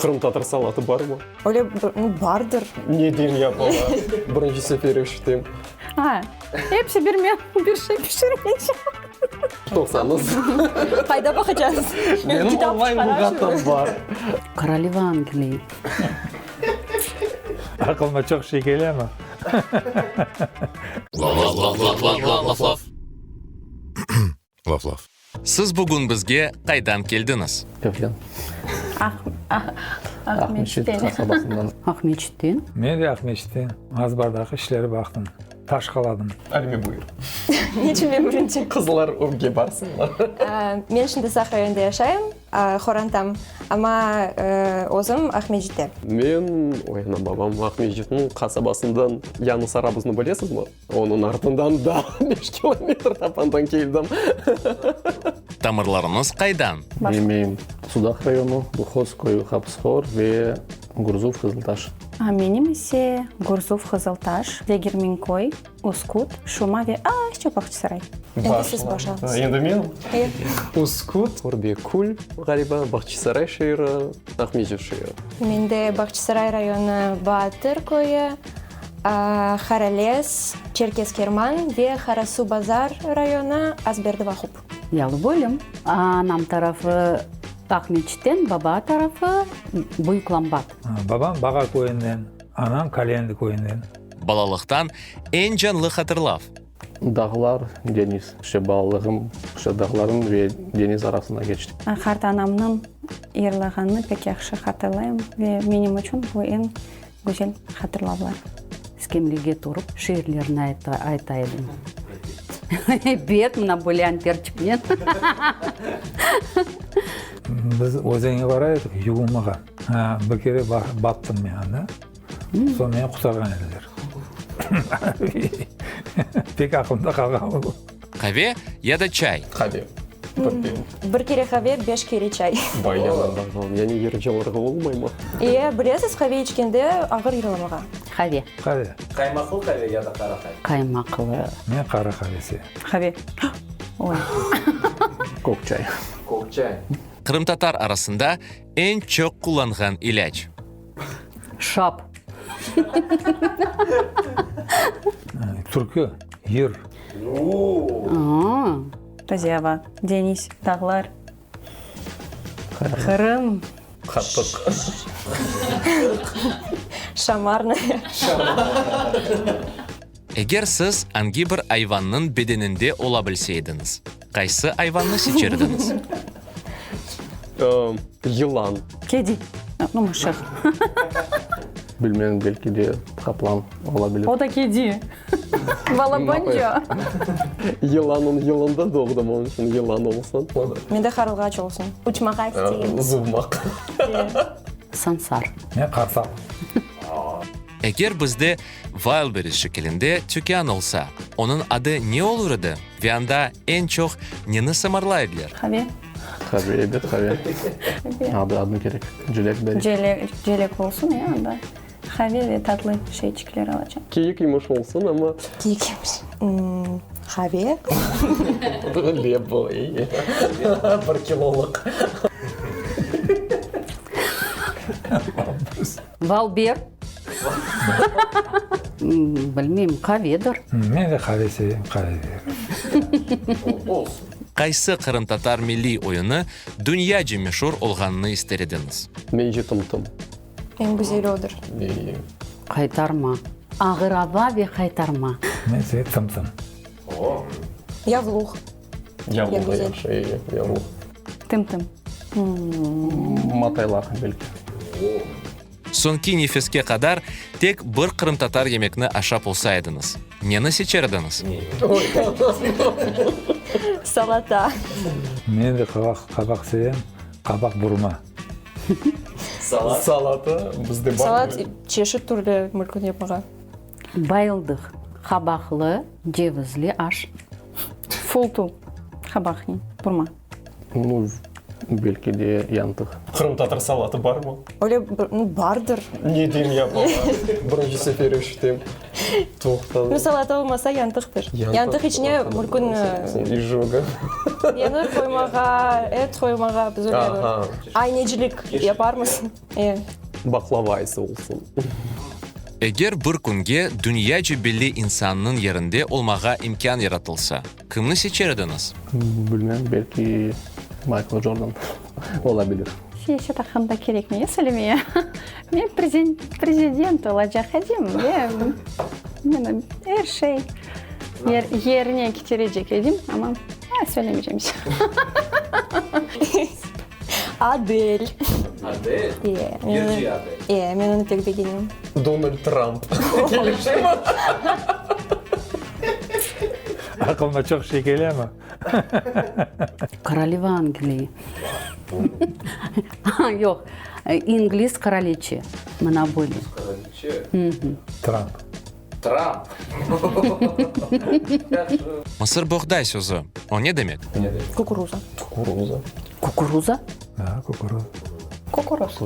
Qırımtatar salatı barmı? Öyle bir, nu, bardır. Neden yapıla? Birinci sefer eşitem. A, episi bir men bir şey pişirmeycem. Toqsañız. Qayda baqacağız? Menim online luğatım bar. Koroleva Angliy. Aqılıma çoq şey kele ama. Laf laf. Siz bugün bizge qaydan keldiñiz? Evden. Aqmescit qasabasından. Aqmeçitten. Men de Aqmeçitten. Azbardaki işleri baqtım. Taş qaladım. Alime, buyur. Niçün men birinci? Qızlar ögge barsınlar. Men şimdi Saq rayonında yaşayım, qorantam, amma özüm Aqmescitte. Men, oy, ana-babam Aqmescitniñ qasabasından, Yañı Sarabuznı bilesizmi? Onıñ artından daa beş kilometr tapandan keldim. Tamırlarıñız qaydan? Bilmeyim. Sudaq rayonı, Buhoz köyü, Hapıshor ve Gurzuf, Qızıltaş. Menim ise Gurzuf, Qızıltaş, Degirmenköy, Üsküt, Şuma ve azca Bağçasaray. Endi siz başlañız. Endi men? Üsküt, Orbekül, ğaliba, Bağçasaray şeeri, Aqmescit şeeri. Mende Bağçasaray rayonı, Baatır köyü, Harales, Çerkez Kerman ve Qarasuvbazar rayonı, Azberdi Vahup. Yalıboylum. Anam tarafı Aqmeçitten, baba tarafı Büyük Lambat. Babam Bağa köyünden, anam Kalendi köyünden. Balalıqtan eñ canlı hatırlav. Dağlar, deñiz. İşte balalığım işte dağlarnıñ ve deñiz arasında keçti. Qartanamnıñ yırlağanını pek yahşı hatırlayım ve menim içün bu eñ Güzel hatırlavlar. Skemlege turıp, şiirlerni ayta edim. Ebet, mına böyle anterçiknen. Biz özenge bara edik yuvunmağa. Bir kere battım men anda. Soñ meni qurtarğan ediler. Pek aqılımda qalğan bu. Qave ya da çay? Qave. Bir kere qave, beş kere çay. Bayağı bağlam. Yani yırcılarğa olmaymı? E, bilesiz, qave içkende ağır yırlamağa. Qave. Qave. Qaymaqlı qave ya da qara qave? Qaymaqlı. Men qara qave sevem. Qave. Oy. Kök çay. Kök çay. Qırımtatar arasında eñ çoq qullanğan ilâc. Şap. Türkü, yır. Taze ava, deñiz, dağlar, Qırım. Qatıq. Şamarnaya. Eger siz angi bir ayvannıñ bedeninde ola bilseydiñiz, qaysı ayvannı seçer ediñiz? Yılan. Kedi. Nu, mışıq. Bilmem, belki de qaplan ola bilir. O da kedi. Balabanca. Yılannıñ yılında doğdım, onıñ içün yılan olsun. Mende qarılğaç olsun. Uçmağa isteyim. Zuvmaq. Sansar. Men qartal. Eger bizde Wildberries şekilinde tükân olsa, onıñ adı ne olur edi ve anda eñ çoq neni sımarlay ediler? Qave. Qave, ebet, qave. Adı, adını kerek. Celek bere. Celek, celek olsun, ya, anda. Qave ve tatlı şeyçikler alacam. Kiyik yemiş olsun, amma. Kiyik yemiş. Qave. Lebo, bir kilolıq. Valber. Bilmeyim, qavedir. Men de qave sevem, qave derim. Olsun. Qaysı qırımtatar milliy oyunı dünyaca meşur olğanını ister ediñiz? Mence tım-tım. Eñ güzeli odır. Qaytarma. Ağır ava ve qaytarma. Men se tım-tım. Yavluq. Yavluq da yahşı, e, yavluq. Tım-tım. Mataylar, belki. Soñki nefeske qadar tek bir qırımtatar yemekni aşap olsa ediñiz, neni seçer ediñiz? Salata. Men de qabaq, qabaq sevem, qabaq burma. Salat. Salata bizde bar. Salat çeşit türlü mülkün yapmağa. Bayıldıq. Qabaqlı, cevizli aş. Fultu. Qabaqnen burma. Nu. Belki de yantıq. Qırımtatar salatı barmı? Öyle bir, bardır. Neden yapıla? Birinci sefer eşitem. Toqtalı. Nu, salat olmasa, yantıqtır. Yantıq içine bir kün İzjoga. Penir qoymağa, et qoymağa, biz öyle bir aynecilik yaparmız. E. Baqlava ise olsun. Eger bir künge dünyaca belli insannıñ yerinde olmağa imkân yaratılsa, kimni seçer ediñiz? Bilmem, belki Maykl Jordan olabilir. Siyaset aqqında kerekmey söylemeye. Men prezident olacaq edim ve meni er şey yerine ketirecek edim, amma söylemeycem. Adel. Adel? E. Yırcı Adel. E, men onı pek begenem. Donald Tramp. Kelişemi? Aqılıma çoq şey kele ama. Koroleva Angliya. Yoq, ingliz qıraliçe. Mına böyle. Qıraliçe? Tramp. Tramp. Mısırboğday sözü, o ne demek? Ne demek? Kukuruza. Kukuruza. Kukuruza? Ha, kukuruz. Kukuruz.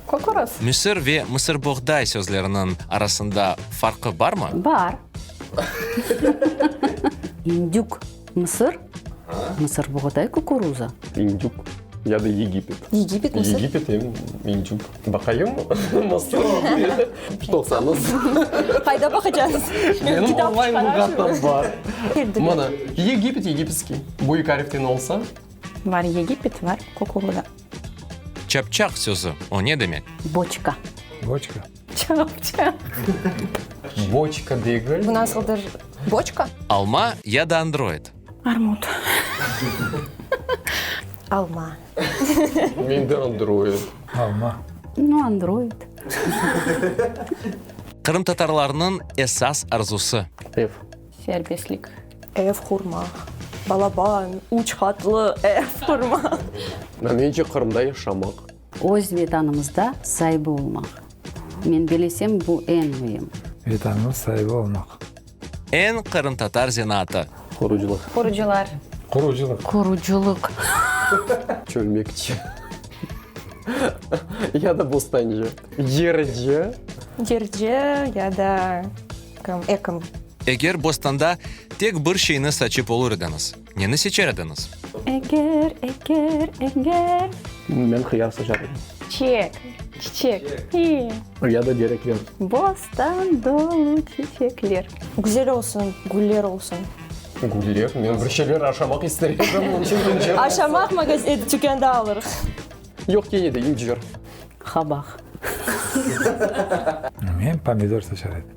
Kukuruz. Müsür ve mısırboğday sözleriniñ arasında farqı barmı? Bar. İndük, mısır, mısırboğday, kukuruza. İndük ya da Yegipet. Yegipet, mısır. Yegipet em indük. Baqayım, mısır toqsañız. Qayda baqacaqsız? Menim online luğatım bar. Mına, Yegipet, yegipetskiy. Büyük ariften olsa. Var Yegipet, var kukuruza. Çapçaq sözü, o ne demek? Boçka. Boçka. Çapçaq. Boçka degil. Bu nasıldır boçka? Alma ya da Android? Armut. Alma. Mende Android. Alma. Nu, Android. Qırımtatarlarnıñ esas arzusı? Ev. Serbestlik. Ev qurmaq. Balaban, üç qatlı ev qurmaq. Mence, Qırımda yaşamaq. Öz Vetanımızda saibi olmaq. Men bilesem, bu eñ müim. Vetanımız saibi olmaq. Eñ qırımtatar zenaatı. Qurucılıq. Qurucılar. Qurucılıq. Qurucılıq. Çölmekçi. Ya da bostancı. Yırcı. Yırcı ya da kim, ekim. Eger bostanda tek bir şeyni saçıp olur ediñiz, neni seçer ediñiz? Eger, eger, eger. Men hıyar saçar edim. Çiçek, çiçek. İ. Ya da terekler. Bostan dolu çiçekler. Güzel olsun, güller olsun. Güller? Men bir şeyler aşamaq ister edim, onıñ içün incir olsun. Aşamaq magaz, tükânda alırıq. Yoq, kene de incir. Qabaq. Men pomidor saçar edim.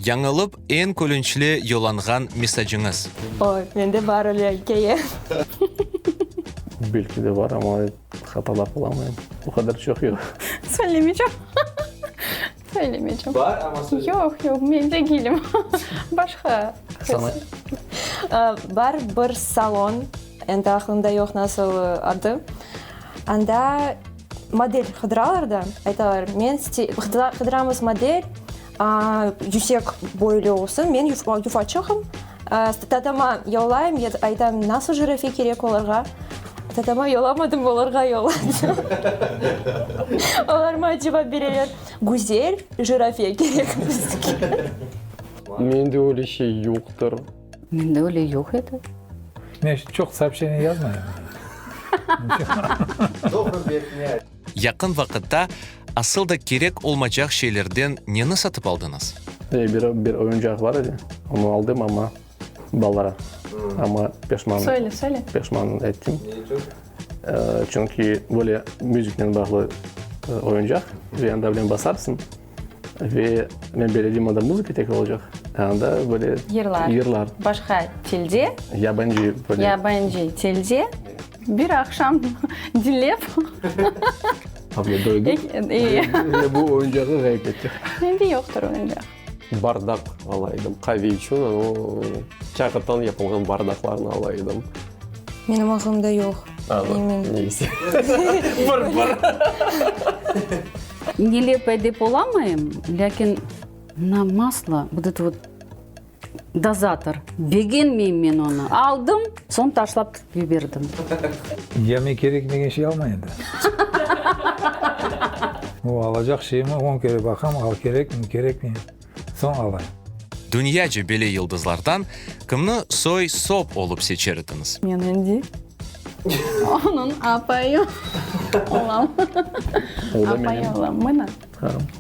Yañılıp eñ külünçli yollanğan mesacıñız? Oy, mende bar öyle ikâye. Belki de bar, amma hatırlap olamayım. O qadar çoq yoq. Söylemeycem. Söylemeycem. Bar, amma söylemeycem. Yoq, yoq, men degilim. Başqa. Sana. Bar bir salon, endi aqlımda yoq nasıl adı. Anda model qıdıralar da, aytalar, men qıdıramız model, yüksek boylu olsun, men yufaçığım. Tatama yollayım, aytam, nasıl jirafe kerek olarğa? Tatama yollamadım, olarğa yolladım. Olar maña cevap bereler, güzel jirafe kerek bizge. Mende öyle şey yoqtır. Mende öyle yoq edi. Men çoq soobşeniye yazmayım. Yaqın vaqıtta asıl da kerek olmacaq şeylerden neni satıp aldıñız? Bir, bir oyuncaq bar edi, onı aldım, amma balalara, amma peşman, Söyle, söyle. peşman ettim. Ne içün? Çünki böyle müziknen bağlı oyuncaq ve anda bilen basarsıñ. Ve men belediym anda muzıka tek olacaq, anda böyle Yırlar. yırlar. Başqa tilde. Yabancı böyle. Yabancı tilde bir aqşam diñlep. Ve doydıq. Ve bu oyuncağı ğayıp ettik. Endi yoqtır oyuncaq. Bardaq ala edim. Qave içün o kâğıttan yapılğan bardaqlarnı ala edim. Menim aqlımda yoq. Neyse. Bir, bir. Nelepo dep olamayım, lâkin na maslo, vot это vot. Dozator. Begenmeyim men onı. Aldım, soñ taşlap yiberdim. Ya men kerekmegen şey almayım da. O alacaq şeyimi on kere baqam, al kerekmi, kerekmeymi, soñ alayım. Dünyaca belli yıldızlardan kimni soy-sop olıp seçer ediñiz? Men endi onıñ apayı olam. Apayı olam. Mına,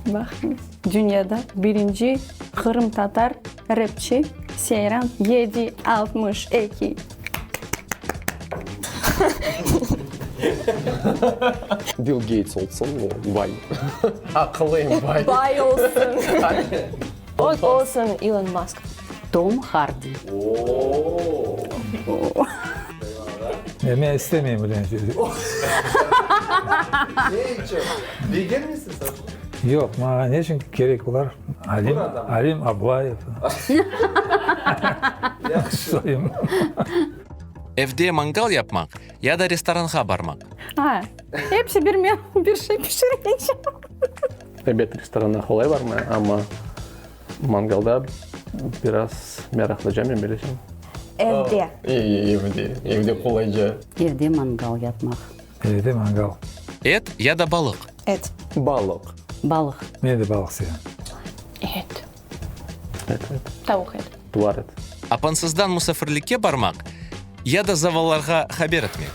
baqıñız. Dünyada birinci qırımtatar repçi Seyran 762. Bill Geyts olsun, o bay. Aqıllı em bay. Bay olsun. O olsun Ilon Mask. Tom Hardi. Men istemeyim öyle şey. Ne içün? Begenmeysiñ sen? Yoq, maña ne içün kerek olar? Alim, Alim Ablayev. Soyum. Evde mangal yapmaq ya da restoranğa barmaq? A, episi bir men bir şey pişirmeycem. Ebet, restoranğa qolay barmay, amma Mangalda biraz meraqlıca, men bilesem. Evde. Evde, evde qolayca. Evde mangal yapmaq. Evde mangal. Et ya da balıq? Et. Balıq. Balıq. Men de balıq sevem. Et. Et, et. Tavuq eti. Tuvar et. Apansızdan musafirlikke barmaq ya da zavallarğa haber etmek?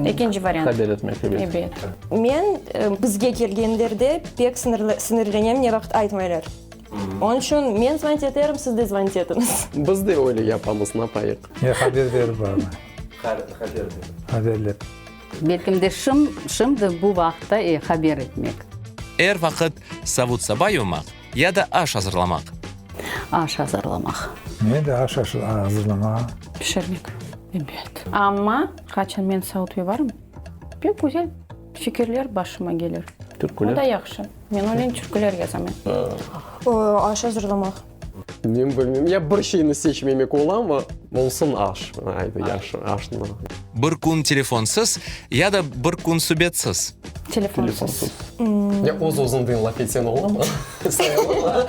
Ekinci variant. Haber etmek, ebet. Ebet. Men bizge kelgenlerde pek sinirlenem, ne vaqıt aytmaylar. Onıñ içün men zvonit eterim, siz de zvonit etiñiz. Biz de öyle yapamız, napayıq. Men haber berip barmay. Haber berip. Haberlep. Belkim de şimdi bu vaqıtta haber etmek. Er vaqıt savut-saba yuvmaq ya da aş azırlamaq? Aş azırlamaq. Men de aş azırlamağa. Pişirmek, ebet. Amma qaçan men savut yuvarım, pek güzel fikirler başıma kelir. Türküler? O da yahşı. Men öyle türküler yazam. Aş azırlamaq. Men bilmeyim, ya bir şeyni seçmemek olamı? Olsun aş, aydı, yahşı, aşnı. Bir kün telefonsız ya da bir kün subetsiz? Telefonsız. Ya öz-özünden laf etsen olamı? Sayılamı?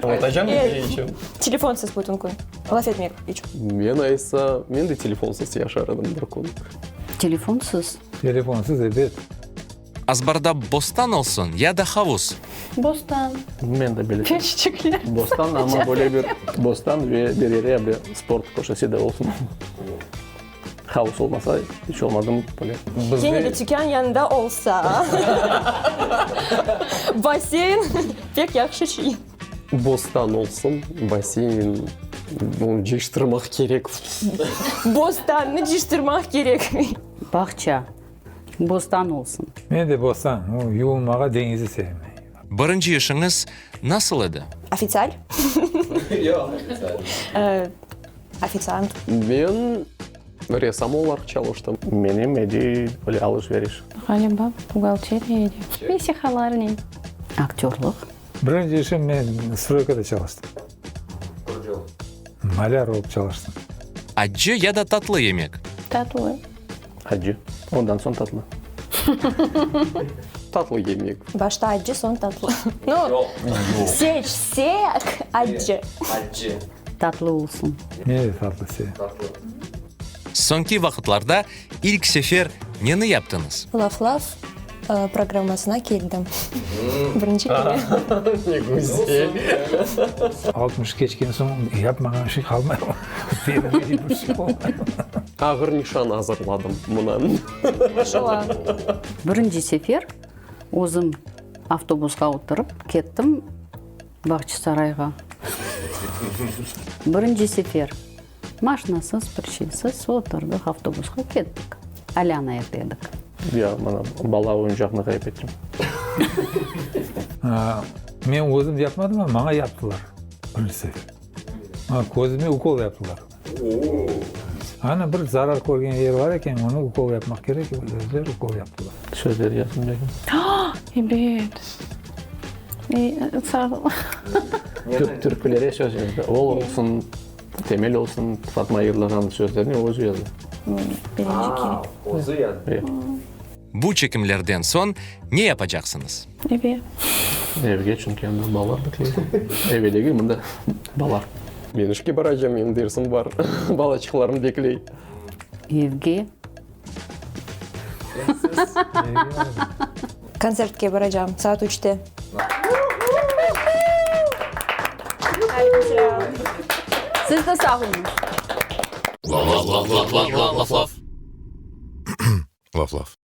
Unutacağım ne içün? Telefonsız bütün kün. Laf etmek içün. Men aysa, men de telefonsız yaşar edim bir kün. Telefonsız. Telefonsız, ebet. Azbarda bostan olsun ya da havuz? Bostan. Men de bilesem. Çeşçikler. Bostan, amma böyle bir bostan ve bir yere bir sport köşesi de olsun. Havuz olmasa, iç olmadım böyle. Kene de tükân yanında olsa. Basseyn pek yahşı şey. Bostan olsun, basseyn, onı cıyıştırmaq kerek. Bostannı cıyıştırmaq kerek. Bağça. Bostan olsun. Men de bostan, o, yuvunmağa deñizni sevem. Birinci işiñiz nasıl edi? Ofitsial? Yoq, ofitsial. Ofitsiant. Men ressam olaraq çalıştım. Menim edi böyle alış-veriş. Ğaliba, buhgalteriya edi. Vesiqalarnen. Aktörlıq. Birinci işim men stroykada çalıştım. Qurucılıq. Malâr olıp çalıştım. Accı ya da tatlı yemek? Tatlı. Accı. Ondan soñ tatlı. Tatlı yemek. Başta accı, soñ tatlı. Nu, seçsek, accı. Accı. Tatlı olsun. Men de tatlı sevem. Tatlı. Soñki vaqıtlarda ilk sefer neni yaptıñız? Laf-laf programmasına keldim. Birinci kere. Ne güzel. 60 keçken soñ yapmağan şey qalmay. Bir şey olmay. Ağır nişan azırladım mına. Maşallah. Birinci sefer özüm avtobusqa oturıp kettim Bağçasarayğa. Birinci sefer. Maşnasız, bir şeysiz oturdıq avtobusqa, kettik. Alâ evde edik. Ya, mana, bala oyuncaqnı ğayıp ettim. Men özüm yapmadım, amma maña yaptılar birinci sefer. Maña közüme ukol yaptılar. Ana, bir zarar körgen yer bar eken, onı ukol yapmaq kerek, özleri ukol yaptılar. Sözler yazdım degin. Ebet. Sağ ol. Türkülere söz yazdı. O olsun, Temel olsun, Fatma yırlağan sözlerni o özü yazdı. Birinci kere. Özü yazdı. Bu çekimlerden soñ ne yapacaqsıñız? Eve. Evge, çünki anda balalar bekley. Eve degil, mında balalar. Men işke baracam, menim dersim bar, balaçıqlarım bekley. Evge. Kontsertke baracam, saat üçte. Siz de sağ oluñız. Laf laf.